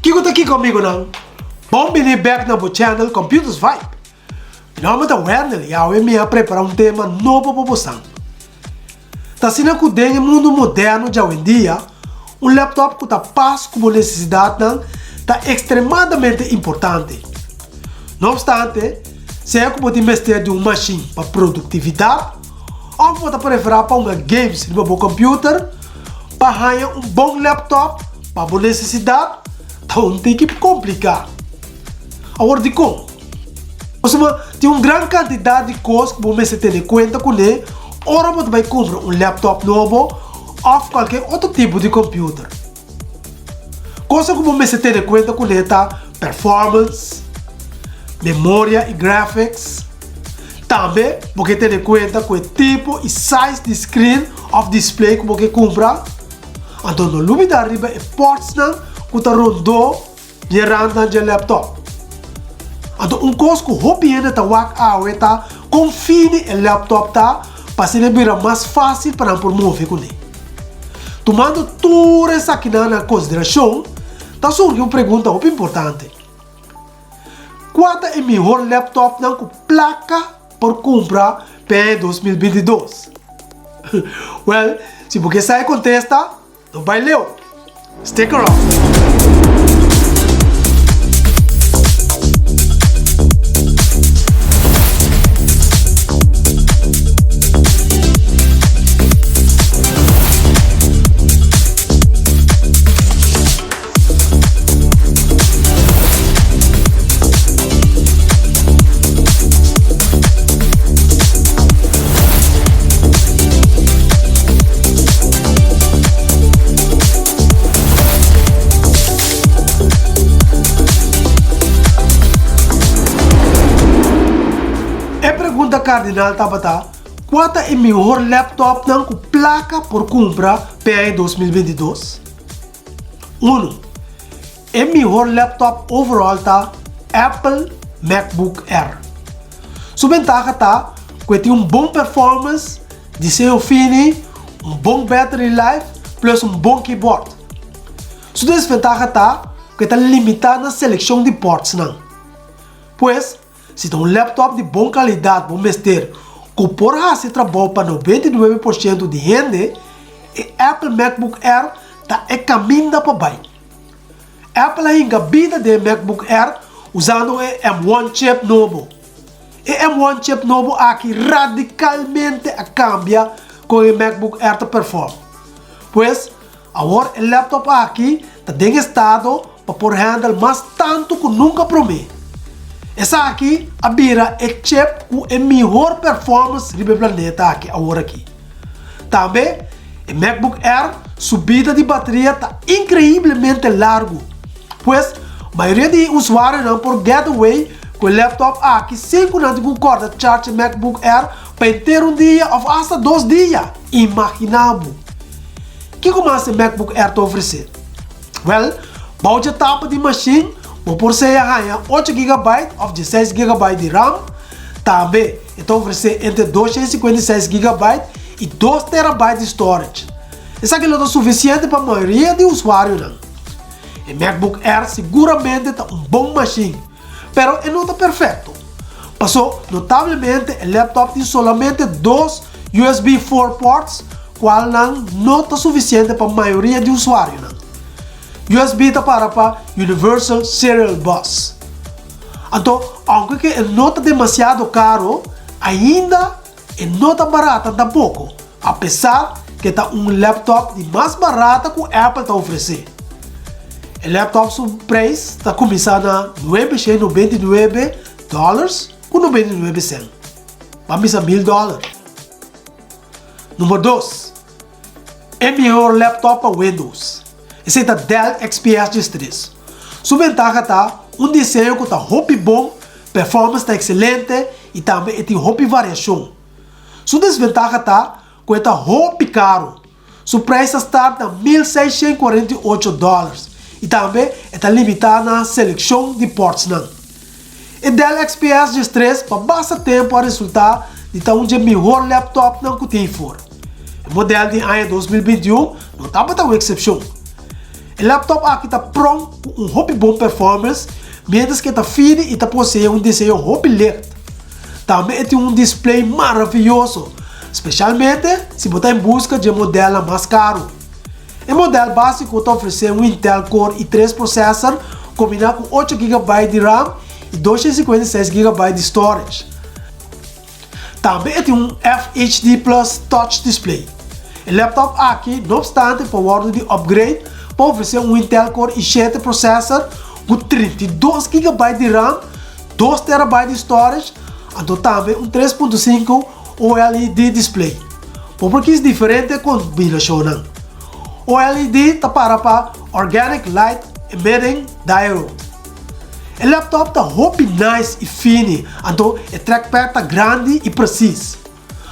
Kiko ta kiko amigonan? Bon bini bek na bo channel Computers Vibe. Mi nomber ta Wendel y awe mi a prepara un tema nobo pa bosan. Ta asina ku den e mundu moderno djawendia, un laptop ku ta pas ku bo nesesidatnan ta ekstremadamente importante. No opstante, sea ku bo tin mester di un mashin pa produktividat òf bo ta preferá pa hunga games riba bo kòmpiuter, pa haña un bon laptop pa bo nesesidat ta un tiki kompliká. Awor dikon? Pasobra tin un gran kantidat di kos ku bo mester tene kuenta kuné ora bo ta bai kumpra un laptop nobo òf kualke otro tipo di kòmpiuter. Kosnan ku bo mester tene kuenta kuné ta performance, memoria i graphics. Tambe bo ke tene kuenta ku e tipo i size di screen òf display ku bo ke kumpra. Anto no lubidá riba e portsnan ku ta rondó Dje randnan dje laptop. Anto un kos ku hopi hende ta wak awe ta kon fini e laptop ta pa asina e bira mas fásil pa nan por move kuné. Tumando tur esakinan na konsiderashon, ta surgi un pregunta hopi importante, Kua ta e mihor laptopnan ku plaka por kumpra p'e 2022? Wèl, si bo ke sa e kontesta, No bai leu! Stick around! E pregunta kardinal tabata, Kua ta e mihor laptopnan ku plaka por kumpra p'e aña 2022? Unu, E mihor laptop overall ta Apple MacBook Air. Su bentaha ta ku e tin un bon performance, diseño fini, un bon battery life plus un bon keyboard. Su desventaha ta ku e ta limitá na selekshon di portsnan. Pues, si ta un laptop di bon kalidat bo mester ku por hasi trabou pa 99 por shento di hende, e Apple MacBook Air ta e kaminda pa bai. Apple a hinka bida den e MacBook Air usando e M1 chip nobo. E M1 chip nobo aki radikalmente a kambia kon e MacBook Air ta perform. Pues, awor e laptop aki ta den estado pa por handle mas tantu ku nunka promé. Esaki a bira e chip ku e mihor performance riba e planeta aki aworakí. Tambe, e MacBook Air su bida di bateria ta inkreiblemente largu. Pues, mayoria di usuarionan por get away ku e laptop aki sin ku nan tin ku kòrda charge e MacBook Air pa henter un dia òf asta dos dia. Imaginá bo! Kiko mas e MacBook Air ta ofresé? Wèl, bou dje tapa di mashin bo por sea haña ocho gigabyte òf dieseis gigabyte di ram. Tambe e ta ofresé entre 256 gigabyte i dos terabyte di storage. Esaki lo ta sufisiente pa mayoria di usuarionan. E MacBook Air siguramente ta un bon mashin, pero e no ta perfekto. Paso, notablemente e laptop tin solamente dos USB 4 ports, kualnan no ta sufisiente pa mayoria di usuarionan. USB ta para pa Universal Serial Bus. Anto, aunke ke e no ta demasiado karo, ainda e no ta barata tampoko, apesar ke ta un laptop di mas barata ku Apple ta ofresé. E laptop su preis ta kuminsá na 999 dòlars ku 99 sènt, ban bisa mil dòler. Number dos, e mihor laptop pa Windows. Esei ta Dell XPS 13. Su bentaha ta un diseño ku ta hopi bon, performance ta ekselente i tambe e tin hopi variashon. Su desventaha ta ku e ta hopi karu. Su preis ta start na 1648 dòlars i tambe e ta limitá na selekshon di portsnan. E Dell XPS 13 pa basta tempu a resultá di ta un dje mihor laptopnan ku tin for. E modèl di aña 2021 no tabata un eksepshon. E laptop aki ta pronk ku un hopi bon performance, mientras ku e ta fini i ta posee un diseño hopi licht. Tambe e tin un display maravioso, spesialmente si bo ta en buska dje modelnan mas karu. E model básiko ta ofresé un Intel Core i3 processor kombiná ku 8 gigabyte di RAM i 256 gigabyte di storage. Tambe e tin un FHD Plus touch display. E laptop aki, no obstante, por wòrdu di upgrade pa ofresé un Intel Core i7 processor ku 32 gigabyte di RAM, 2 terabyte di storage, anto tambe un 3.5 OLED display. Bo por kis diferente kombinashonnan. OLED ta para pa Organic Light Emitting Diode. E laptop ta hopi nice i fini, anto e trackpad ta grandi i presis.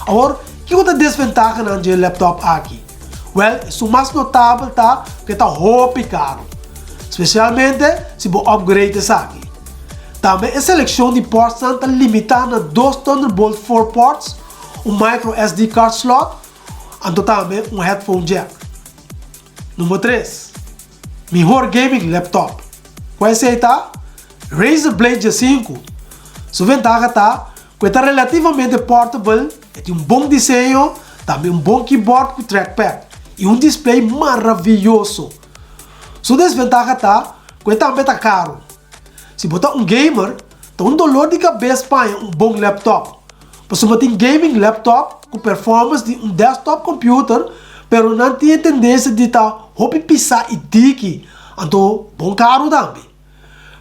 Awor, kiko ta desventahanan dje laptop aki? Wèl, esun mas notabel ta ku e ta hopi karu, spesialmente si bo upgrade esaki. Tambe e selekshon di portsnan ta limitá na dos Thunderbolt 4 ports, un micro SD card slot, anto tambe un headphone jack. Number 3. Mihor gaming laptop. Ku esei ta Razer Blade G5. Su ventaha ta ku e ta relativamente portable, e tin un bon diseño, tambe un bon keyboard ku trackpad i un display maravioso. Su desventaha ta ku e tambe ta karu. Si bo ta un gamer, ta un dolor di kabes paña un bon laptop. Pasobra tin gaming laptop ku performance di un desktop computer, pero nan tin e tendensia di ta hopi pisá i diki, anto bon karu tambe.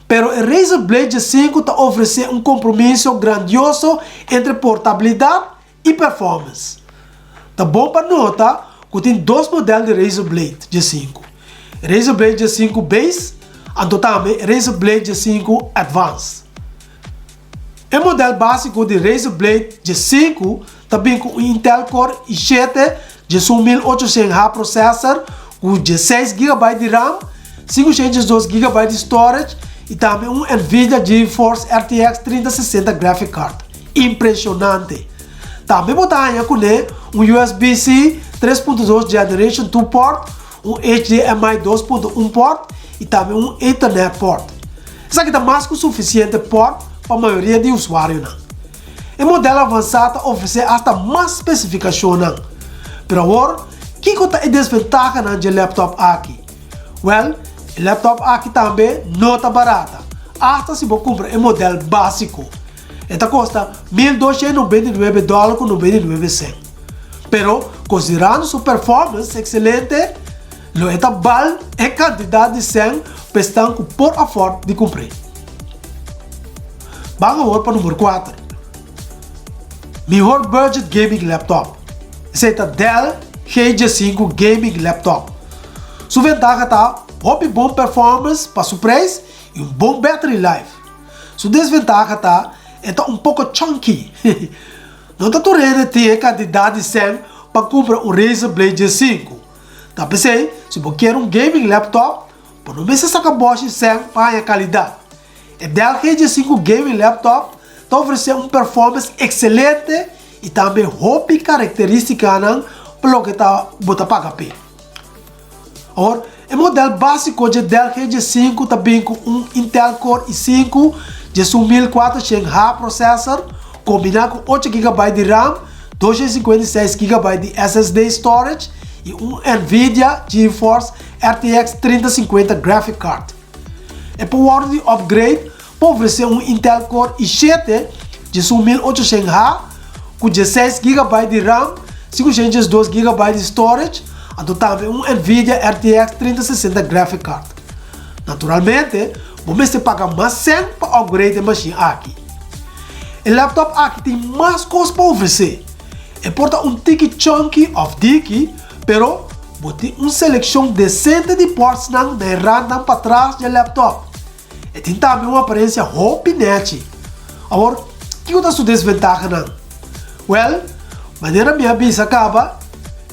Pero e Razer Blade G5 ta ofresé un kompromiso grandioso entre portabilidat i performance. Ta bon pa nota ku tin dos modèl di Razer Blade G5, e Razer Blade G5 Base anto tambe e Razer Blade G5 Advance. E modèl básiko di Razer Blade G5 ta bin ku un Intel Core i7 11800H processor ku 16 gigabyte di RAM, 512 gigabyte di storage i tambe un Nvidia GeForce RTX 3060 graphic card. Impresionante! Tambe bo ta haña kuné un USB-C 3.2 Generation 2 port, un HDMI 2.1 port i tambe un Ethernet port. Esaki ta mas ku sufisiente port pa mayoria di usuarionan. E model avansá ta ofresé asta mas spesifikashonnan. Pero awor, kiko ta e desventahanan dje laptop aki? Wèl, e laptop aki tambe no ta barata, asta si bo kumpra e model básiko. E ta kosta 1299 dòler ku 99 sènt. Pero, konsiderando su performance ekselente, lo e ta bal e kantidat di sèn pa esnan ku por afòrt di kumpr'é. Ban awor pa number kuater. Mihor budget gaming laptop. Esei ta Dell G5 Gaming Laptop. Su ventaha ta hopi bon performance pa su prijs i un bon battery life. Su desventaha ta e ta un poko chunky. No ta tur hende tin e kantidat di sèn pa kumpra un Razer Blade G5. Ta p'esei, si bo kier un gaming laptop, bo no mester saka bòshi sèn pa haña kalidat. E Dell G5 Gaming Laptop ta ofresé un performance ekselente i tambe hopi karakterístikanan pa loke ta bo ta paga p'e. Awor, e modèl básiko dje Dell G5 ta bin ku un Intel Core i5 11400H processor kombiná ku 8 gigabyte di RAM, 256 gigabyte di SSD storage i un Nvidia GeForce RTX 3050 graphic card. E por wòrdu di upgrade pa ofresé un Intel Core i7 11800H ku 16 gigabyte di RAM, 512 gigabyte di storage, anto tambe un Nvidia RTX 3060 graphic card. Naturalmente, bo mester paga mas sèn pa upgrade e mashin aki. E laptop aki tin mas kos pa ofresé. E por ta un tiki chunky òf diki, pero bo tin un selekshon desente di portsnan na e randnan patras dje laptop. E tin tambe un aparensia hopi nechi. Awor, kiko ta su desventahanan? Wèl, manera mi a bisa kaba,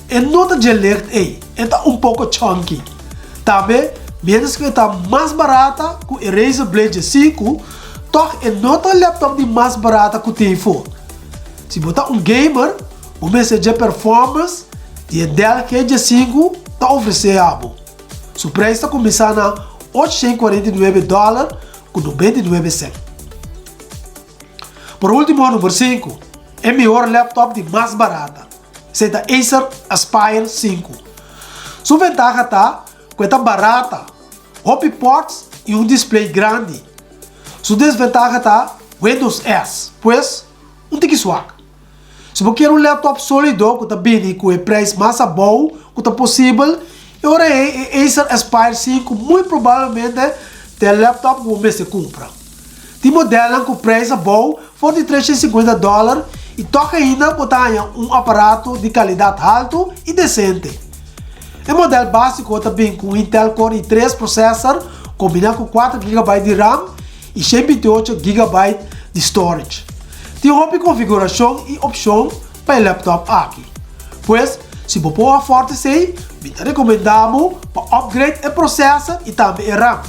e no ta dje licht ei, e ta un poko chunky. Tambe, miéntras ku e ta mas barata ku e Razer Blade G5, tòg e no ta e laptop di mas barata ku tin for. Si bo ta un gamer, bo mester dje performance di e Dell G5 ta ofresé abo. Su prijs ta kuminsá na 849 dòler ku 99 sènt. Por último, number 5, e mihor laptop di mas barata. Esei ta Acer Aspire 5. Su ventaha ta ku e ta barata, hopi ports i un display grandi. Su desventaha ta Windows S, pues un tiki swak. Si bo kier un laptop solido ku ta bini ku e prijs mas abou ku ta posibel, e ora ei e Acer Aspire 5 muy probablemente ta e laptop ku bo mester kumpra. Tin modelnan ku prijs abou for di 350 dòler i tòg ainda bo ta haña un aparato di kalidat haltu i desente. E model básiko ta bin ku un Intel Core i3 processor kombiná ku 4 gigabyte di RAM i 128 gigabyte di storage. Tin hopi konfigurashon i opshon pa e laptop aki. Pues, si bo por afford esei, mi ta rekomendá bo pa upgrade e processor i tambe e RAM.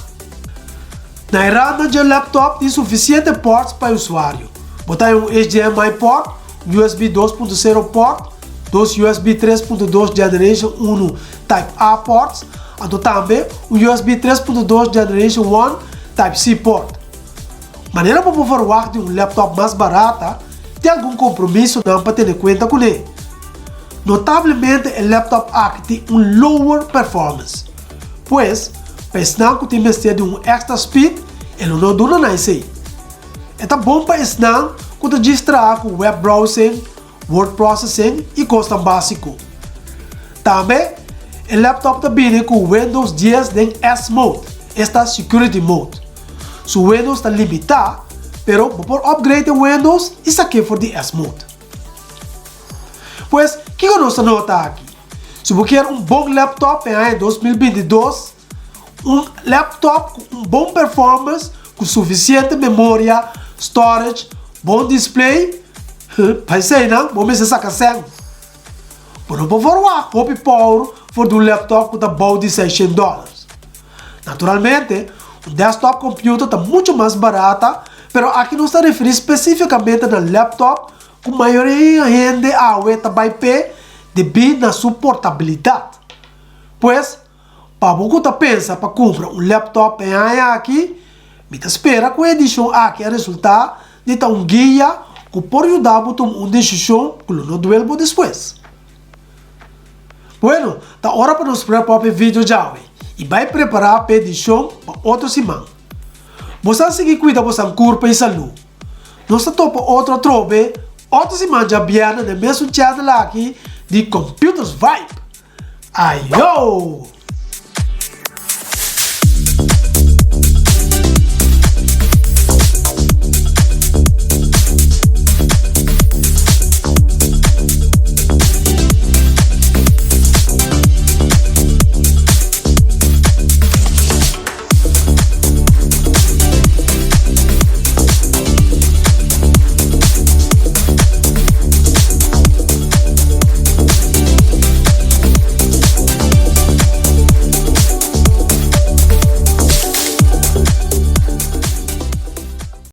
Na e RAM dje laptop tin sufisiente ports pa e usuario. Bo ta haña un HDMI port, un USB 2.0 port, dos USB 3.2 Generation 1 Type A ports, anto tambe un USB 3.2 Generation 1 Type C port. Manera bo por verwagt di un laptop mas barata, tin algun kompromisonan pa tene kuenta kuné. Notablemente e laptop aki tin un lower performance. Pues, pa esnan ku tin mester di un extra speed, e lo no duna nan esei. E ta bon pa esnan ku ta djis traha ku web browsing, word processing i kosnan básiko. Tambe, e laptop ta bini ku Windows 10 den S-mode, esta Security Mode. Su Windows ta limitá, pero bo por upgrade e Windows i sak'é for di S-mode. Pues, kiko nos ta nota aki? Si bo kier un bon laptop e aña 2022, un laptop ku un bon performance, ku sufisiente memoria, storage, bon display, pa eseinan bo mester saka sèn. Bo no por verwagt hopi power for di un laptop ku ta bou di 600 dòlars. Naturalmente, un desktop computer ta muchu mas barata, pero aki nos ta referí spesífikamente na laptop ku mayoria hende awe ta bai p'e debí na su portabilidat. Pues, pa bo ku ta pensa pa kumpra un laptop e aña aki, mi ta spera ku e edishon aki a resultá di ta un guia ku por yuda bo tuma un desishon ku lo no duel bo despues. Bueno, ta ora pa nos wrap up e video djawe i bai prepará pa e edishon pa otro siman. Bosan sigui kuida bosan kurpa i salú. Nos ta topa otro atrobe otro siman djabièrnè den mesun channel aki di Computers Vibe. Ayo!